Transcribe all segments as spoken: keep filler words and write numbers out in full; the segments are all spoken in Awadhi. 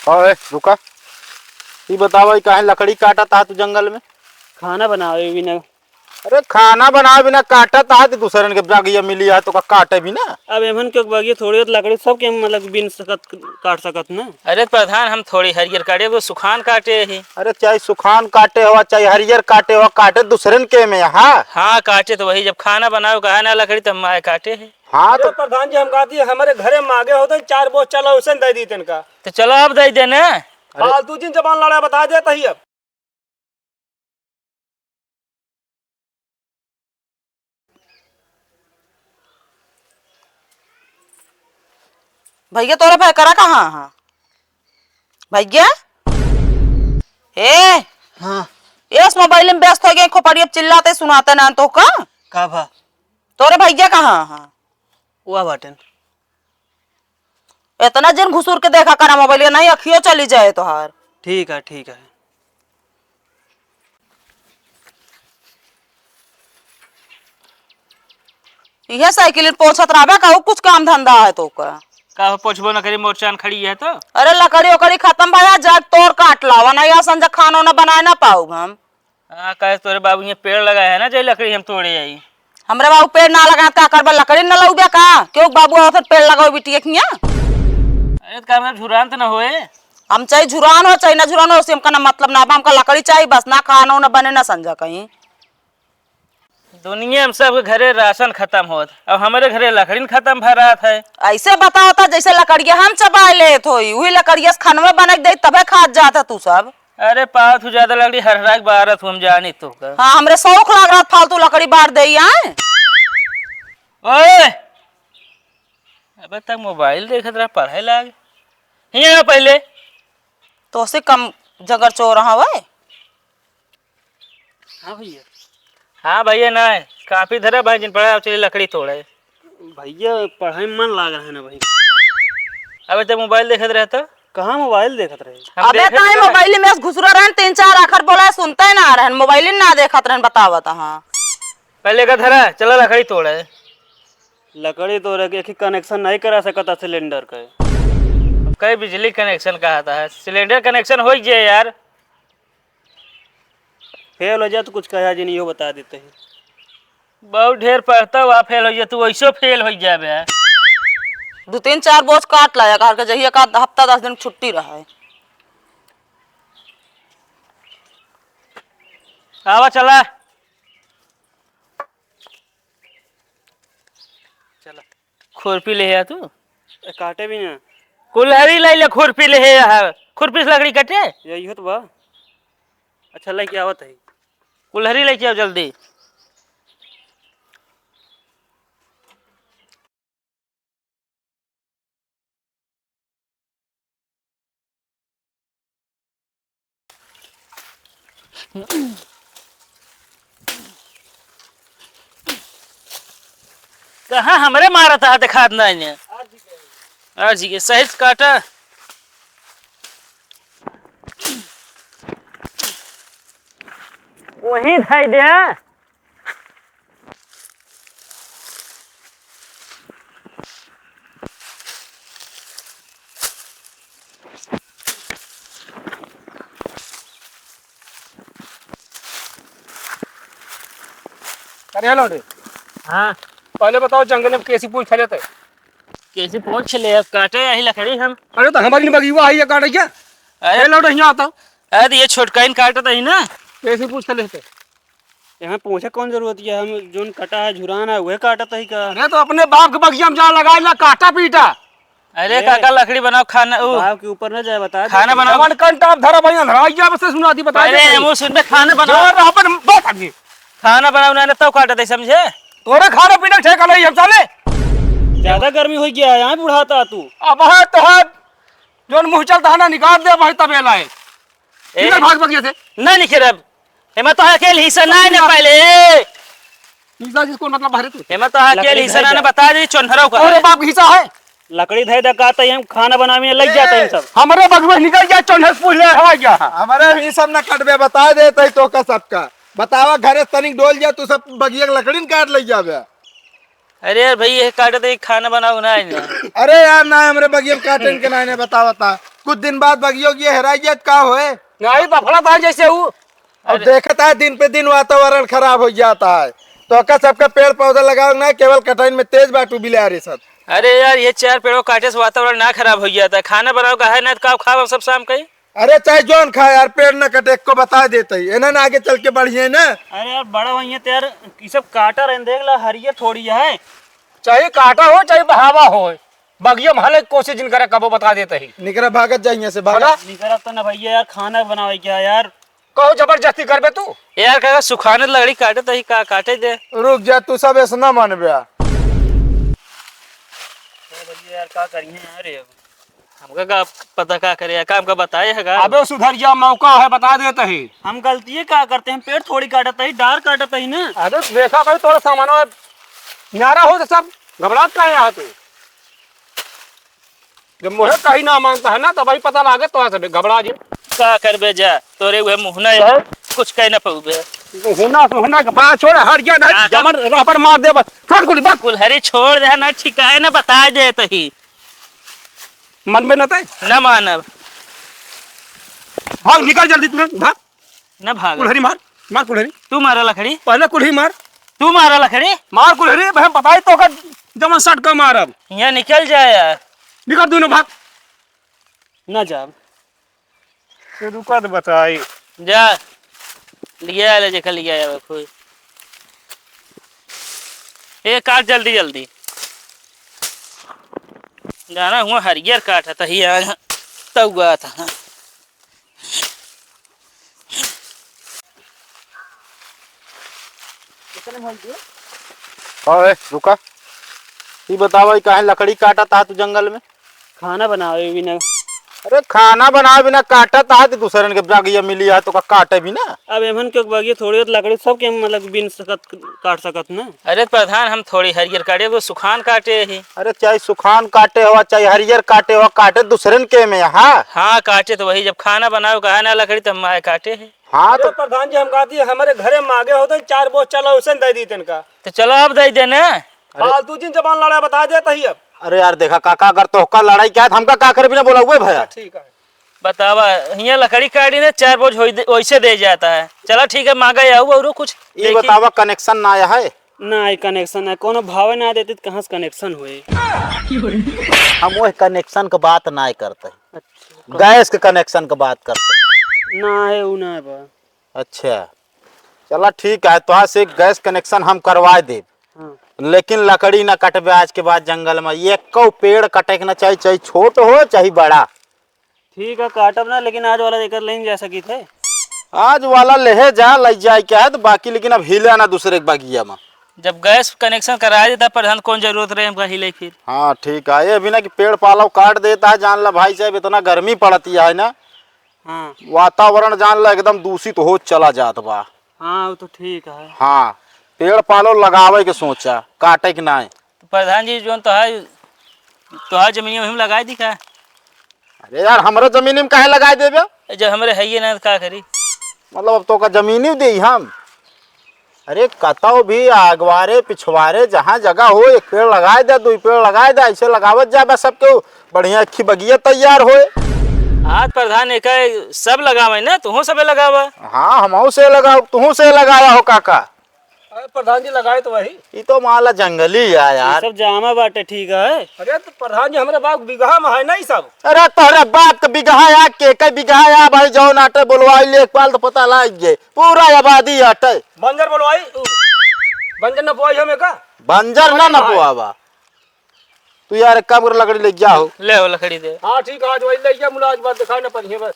ओए, रुका। ई बतावा, ई काहे लकड़ी काटत हा तू जंगल में? खाना बनावे बिना। अरे, खाना बनावे बिना काटत हा, तो दूसरन के बगिया मिली हा, तो का काटे बिना? अब एमन के बगिया थोड़ी होत, लकड़ी सबके हम, मतलब, बिन सकत, काट सकत ना। अरे प्रधान, हम थोड़ी हरियर काटे, वो सुखान काटे ही। अरे, चाहे सुखान काटे हो, चाहे हरियर काटे हो, काटे दूसरन के में, हाँ? हाँ, काटे तो वही, जब खाना बनावे कहा ना लकड़ी, तब माए काटे ही। हाँ, अरे तो प्रधान जी, हम कहती है, हमारे घरे मांगे होते चार बोझ चला, उसे दे दी तनका। तो चलो, अब दे देने। अरे फालतू जिन जबान लड़ा, बता देता ही अब। भैया, तोरे भाई करा कहाँ हा? भैया? ए! हाँ। एस मोबाइल में व्यस्त हो गए, खोपड़ी अब चिल्लाते सुनाते ना तो का? का भा? तोरे भैया कहाँ हा? वा बाटेन। इतना जिन घुसुर के देखा करा मोबाइल के, नहीं अखियो चली जाए तोहार। ठीक है, ठीक है। इहे साइकिल पोंछत रहबे का, उ कुछ काम धंधा है तो का? का हो, पोंछबो न करी, मोरचान खड़ी है तो? अरे लकड़ी ओकड़ी खतम भया, जा तोर काट लावा, नहीं या संजा खाना उना बनाए ना पाउब हम। हाँ, कहे तोरे बाबू हियाँ पेड़ लगाए है ना, जे लकड़ी हम तोड़े आई। हमरे बाबू पेड़ ना लगाए, का करबा, लकड़ी ना लउबे का? क्यों बाबू आवत पेड़ लगाओ बिटिया के हियाँ? अरे, तो का मतलब झुरान तो ना होए? हम चाहे झुरान हो, चाहे ना झुरान हो, उससे हमका ना मतलब ना बा, हमका लकड़ी चाही बस, ना खाना उना बने ना संजा कहीं। दुनिया में सबके घरे राशन खतम होत, अब हमरे घरे लकड़ीन खतम भरात है। ऐसे बताओ तो जैसे लकड़िया हम चबाए लेत होई, उही लकड़िया से खनवे बना के दे तबे खात जात है तू सब। अरे पाव तू ज्यादा लकड़ी हरहरा के बारत हूँ, हम जानी तो का। हाँ, हमरे शौक लाग रहा फालतू लकड़ी बार दे आए। ओए, अबे तक मोबाइल देखत रहा, पढ़े लाग। हियाँ आ पहले। तोसे कम जगर चोर हवे। हाँ भैया। हाँ भैया, ना है। कापी धरा भाई, जिन पढ़ा, अब चलिए लकड़ी तोड़े। भैया, पढ़ाई में मन लाग रहा है ना भाई। अबे ते मोबाइल देखत रहे तो? कहाँ मोबाइल देखत रहे? हम अबे देखत ताई रहे। मोबाइल में घुसुरा रहन, तीन चार आखर बोला है, सुनते ना रहन, मोबाइल ना देखत रहन, बतावत हाँ। पहले का धरा, चला लकड़ी तोड़े। लकड़ी तोड़े के एक ही कनेक्शन नहीं करा सकता सिलेंडर के। अब कई बिजली कनेक्शन कहा था, सिलेंडर कनेक्शन हो ही जाए यार। फेल हो जाए तो कुछ कहा जी नहीं, यो बता देते हैं। बहुत ढेर पढ़ता हुआ फेल हो जाए, तू वैसो फेल हो जाबे। दो तीन चार बोझ काट लाया घर के, जहिया का हफ्ता दस दिन छुट्टी रहे। आवा चला। चला। खुरपी ले आ तू। ए, काटे भी ना। कुल्हरी ले ले, खुरपी ले आ। खुरपी से लकड़ी कटे? यही हो तो बा। अच्छा, लेके आवत है। कुल्हरी लेके आओ जल्दी। कहाँ हमरे मारत है, देखात नहीं ने। आज ही के सही से काटा। वही धाई दे। अरे हेलो रे। हाँ। पहले बताओ, जंगल में कैसी पूछ खा लेते? कैसी पूछ ले, अब काटे यही लकड़ी हम। अरे तो हमारी बगिया है, ये काटे क्या? अरे ए, लौट यहाँ आता। अरे तो ये छोटकाइन काटत ही ना। कैसी पूछ खा लेते? यहाँ पूछे कौन जरूरत है, हम जोन कटा है, झुरान है, वह काटत ही का? अरे तो अपने बाप के बगिया में जा लगा ला, काटा पीटा। अरे ए, काका, लकड़ी बनाओ, खाना, उ, बाप के ऊपर न जाए, बता दे। खाना बनाओ। जवन कंटा आप धरा भाई, अंधरा गया, बस सुना दी, बता अरे दे। हम उस पे खाना बनाओ। जो रहा अपन बात आदमी। खाना बनाओ ना, ना तो काटत है, समझे? तोरे खाना पीना ठेका नहीं हम साले। ज्यादा गर्मी हो गया है, यहाँ बुढ़ाता तू। अब है तो है, जोन मुँह चलता है ना, निकाल दे भाई तबेला है। ए, निकल भाग बगिया से। नहीं निकल अब। एमा तो अकेल हिस्सा ना है ना पहले। हिस्सा किसको मतलब बाहर तू? एमा तो अकेल हिस्सा ना, ना बता दे चोन्हरव का। अरे बाप हिस्सा है। लकड़ी धै दे का तो हम खाना बनावे में लग जाता है सब। हमरे बगवे निकल गया चोन्हर पूछ ले हवा गया। हमारे भी सब ना कटबे बता दे तई तो का सबका। बतावा घरे तनिक डोल जा तू सब बगिया के लकड़ीन काट ले जाबे। अरे यार भैया, ये काटत ही खाना बनाओ ना, इन्हें। अरे यार, ना हमरे बगिया में काटन के ना, इन्हें बतावता। कुछ दिन बाद बगियो ये हेराई जात का होए? नहीं, बफड़ा था जैसे वो। अब अरे। देखत है, दिन पे दिन वातावरण खराब हो जाता है, तो का सबका पेड़ पौधा लगाओ ना, केवल कटाइन में तेज बाटू बिलारे सब। अरे यार, ये चार पेड़ों काटे से वातावरण ना खराब हो जाता है। खाना बनाओ का है ना, तो का खाओ सब शाम का ही। अरे चाहे जौन खाए यार, पेड़ न कटे, को बता देते ही, इन्हें ना आगे चल के बढ़िए ना। अरे यार, बड़ा वही है तो यार, ये सब काटा रहे, देख ला, हरियर थोड़ी है। चाहे काटा हो, चाहे बहावा हो, बगिया में हले कोशिश जिन करे, कबो बता देते ही। निकरा भागत जाइए से, भागा। भागा। निकरा तो ना भैया यार, खाना बनावे क्या यार? कहो जबरदस्ती करबे तू? यार, का सुखाने लकड़ी काटे तो ही का काटे दे। रुक जा, तू सब ऐसा ना मानबे। ए भैया यार, का करिए यार, ये हमका का पता का करे, काम का बताए है का? अबे सुधर जा, मौका है, बता देते ही। हम गलतिये का करते हैं, पेड़ थोड़ी काटत ही, डार काटत ही ना। अरे देखा भाई, तोरा सामान न्यारा हो तो सब घबरात का है यहाँ तू? जब मुहे कहीं ना मानता है ना, तब ही पता लागे तो ऐसे घबरा जी। का करबे जा, तोरे उहे मुहना है, कुछ कह ना पउबे। मुहना, मुहना के बात छोड़, हर गया ना, हाँ, जमन रहबर मार दे बस। छोड़ कुली बात। कुल्हरी छोड़ दे ना, ठिकाए ना बता दे तही। मन में न तय? ना मानब। भाग, निकल जल्दी तुरंत, भाग। ना भाग। कुल्हरी मार, मार कुल्हरी। तू मारा लकड़ी। पहले कुल्हरी मार। तू मारा लकड़ी। मार कुल्हरी, भाई बताई तो का जमन सट का मारब। यहाँ निकल जाए यार। निकल दोनों भाग। ना जाब। तो रुका तो बताई। जा, लिया ले जेकर लिया जावे कोई। ए, काट जल्दी जल्दी। जाना हुआ हरियर काट है, तही आ तउआ था। हाँ, ए, रुका। ई बतावा, ई काहे लकड़ी काटत हा तू जंगल में? खाना बनावे बिना। अरे, खाना बनावे बिना काटत हा, तो दूसरन के बगिया मिली हा, तो का काटे बिना? अब एमन के बगिया थोड़ी होत लकड़ी, सब के मतलब बिन सकत, काट सकत ना। अरे प्रधान, हम थोड़ी हरियर काटे, वो सुखान काटे ही। अरे, चाहे सुखान काटे हो, चाहे हरियर काटे हो, काटे दूसरन के में, हाँ? हाँ, काटे तो वही, जब खाना बनावे, कहा ना लकड़ी, तो हम आए काटे ही। हाँ, अरे तो प्रधान जी, हम कहती है, हमारे घरे मांगे होते चार बोझ चला, उसे दे दी तनका। तो चलो, अब दे देने। अरे। फालतू जिन जबान लड़ा, बता देता ही अब। अरे यार, देखा काका, अगर तोहका लड़ाई क्या है, तो हमका का करे बिना बोला हुए भैया? अच्छा, ठीक है। बतावा, हियाँ लकड़ी काटी ने चार बोझ होई दे, वैसे दे जाता है। चला ठीक है, मांगा या हुआ, और कुछ ये देखी। बतावा, कनेक्शन ना आया है? ना, ये कनेक्शन है, कोनो भावे ना देती तो कहाँ से कनेक्शन हुए? हम वह कनेक्शन के बात ना करते। अच्छा। गैस के कनेक्शन के बात करते। ना है, उ ना है बा। अच्छा, चला ठीक है, तोहार से गैस कनेक्शन हम करवा देब। हाँ। लेकिन लकड़ी ना कटबे आज के बाद जंगल में, एको पेड़ कटे के ना चाही, चाहे छोट हो चाहे बड़ा। ठीक है, काटब ना, लेकिन आज वाला एकर लेन जा सकी थे। आज वाला लेहे जा, ले जाए क्या है तो बाकी, लेकिन अब हिले ना दूसरे के बगिया में। जब गैस कनेक्शन करा देता प्रधान, कौन जरूरत रहे हमका हिले फिर? हाँ ठीक है, ये भी ना कि पेड़ पालो काट देता है, जान ला भाई साहब, इतना गर्मी पड़ती है ना, हाँ। वातावरण जान ला एकदम दूषित हो चला जात बा। हाँ, वो तो ठीक है। हाँ, पेड़ पालो लगावे के सोचा, काटे के नाय। तो प्रधान जी, जोन तोहार, तोहार जमीनिया वही में लगाए दी का? अरे यार, हमरे जमीनी में काहे लगाए देबे? ए, जब हमरे हइये ना, तो का करी? मतलब, अब तोका जमीनी देई हम? अरे, कतौ भी आगवारे, पिछवारे, जहाँ जगह हो, एक पेड़ लगाए दे, दुई पेड़ लगाए दे, ऐसे लगावत जा, बस सबके बढ़िया अच्छी बगिया तैयार होए। आज प्रधान एक है, सब लगावे ना, तुहूँ सबे लगावा। हाँ, हमहू से लगाओ, तुहूँ से लगाया हो काका। अरे प्रधान जी, लगाए तो वही। ई तो माला जंगली है ये यार। सब जामा बाटे, ठीक है। अरे तो प्रधान जी, हमरे बाप के बिगहा में है ना ई सब। अरे तोहरे बाप के बिगहा या के, के बिगहा या भाई, जौन आटे बोलवाई ले, एक पाल तो पता लाग गए, पूरा आबादी आटे। बंजर बोलवाई, बंजर न बोई हमें का? बंजर ना, ना बोआवा। तू यार एक काम कर, लकड़ी ले जाओ। ले हो लकड़ी दे। हाँ ठीक है, आज वही ले जा, मुला आज बात दिखाए ना पड़िए बस।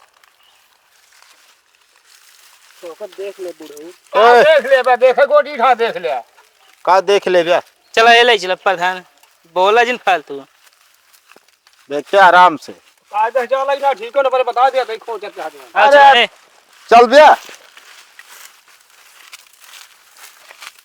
तो ओकर देख ले बुढ़ऊ। का ओए। देख ले बे, देखे गोटी उठा देख ले। का देख ले बे? चला ये ले चला प्रधान, बोला जिन फालतू। देखे आराम से। कायदे से चला ही ना, ठीक हो ना, पहले बता दिया, देख खोज के आ जाए। अच्छा, अरे, ए। चल बे।